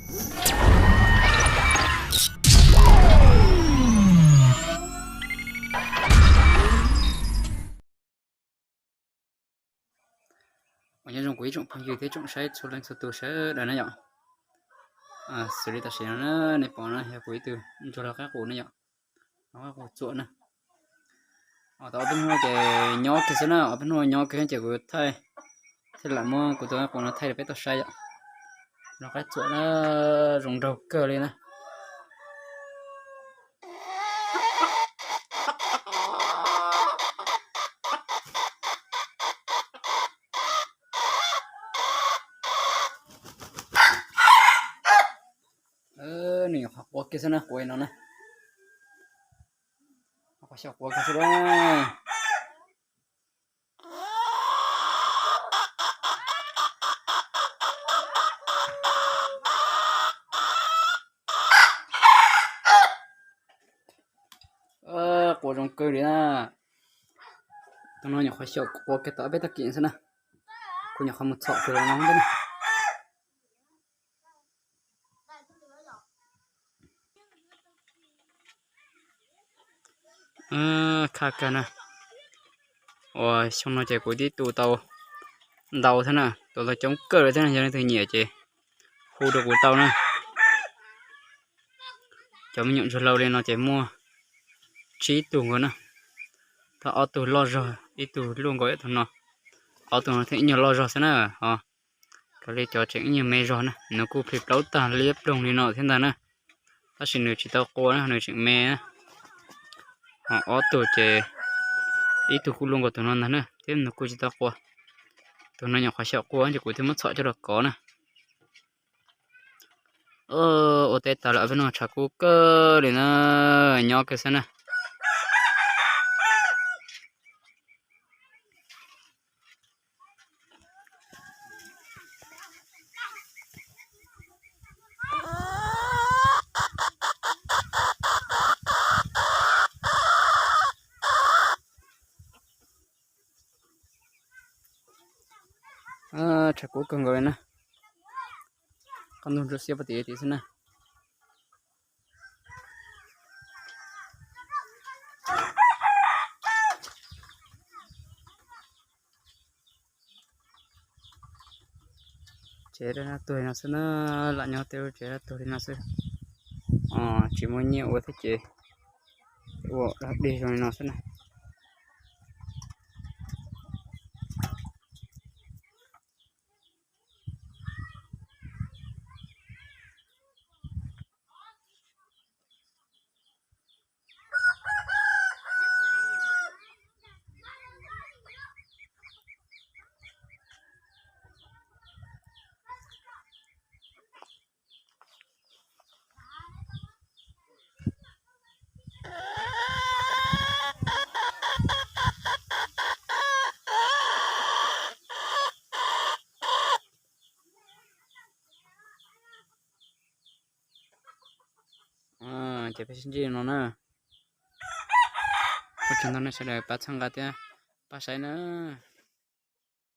Ua nyob zoo kuv ib tsoom phooj ywg thiab tsoom saib txhua leej txhua tus sawv daws na yom. Xws li tam sim no na, nej pom no yog kuv ib tug ntsuag lau qaib qus na yom. Lau qaib qus txuam na. Tau ob peb hnub ces nyob kiag xwb na, ob peb hnub nyob kiag ces kuv thaij, thiaj lam muab kuv tus qaib qus no thaij rau peb tau saib yom. Lau qaib txuam na, zoo nraug kawg li na. Nws nyuam qhuav quav kiag xwb na, quav no na. Qhov xyaum quav kiag xwb na. Quav zoo kawg li na. Tus no nyuam qhuav xyaum quav kiag tau ob peb tag kis xwb na. Kuv nyuam qhuav mus txhom kiag los no ntag na. Khaj kawg na. Ua xyoo no ces kuv twb tu tau ntau thiab na, tu tau coob kawg li thiab na, yog leej twg nyiam ces hu rau kuv tau na. Cov me nyuam ntsuag lau li no ces muaj tsib tug nkaus na. Tab ob tug loj zog, ib tug luaj nkaus ib tug no, ob tug no thiaj ib nyuag loj zog xwb na. Ho raws li cov tseem ib nyuag me zog na, nws kuj plhis plaub tag liab ploog li no thiab ntag na. Tab sis nws tsis tau qua na, nws tseem me na. Ho ob tug ces ib tug kuj luaj nkaus tus no ntag na, thiab nws kuj tsis tau qua. Tus no nyuam qhuav xyaum qua ces kuv thiaj muab txhom coj los kov na. Ua teb tas lawm, peb no tshav kub kawg li na, nyob kiag xwb na. Tshav kub kawg nkaus li na. Qab ntug ntsuab xiab pov tim tid xwb na. Tsev dab tuag li no xwb na, lam nyob tej lub tsev dab tuag li no xwb. Tsis muaj nyiaj ua thiab ces ua dog dig zoo li no xwb na. Ces peb sib ntsib no na. Ua tsaug ntau nej sawv daws pab txhawb nqa thiab pab saib na.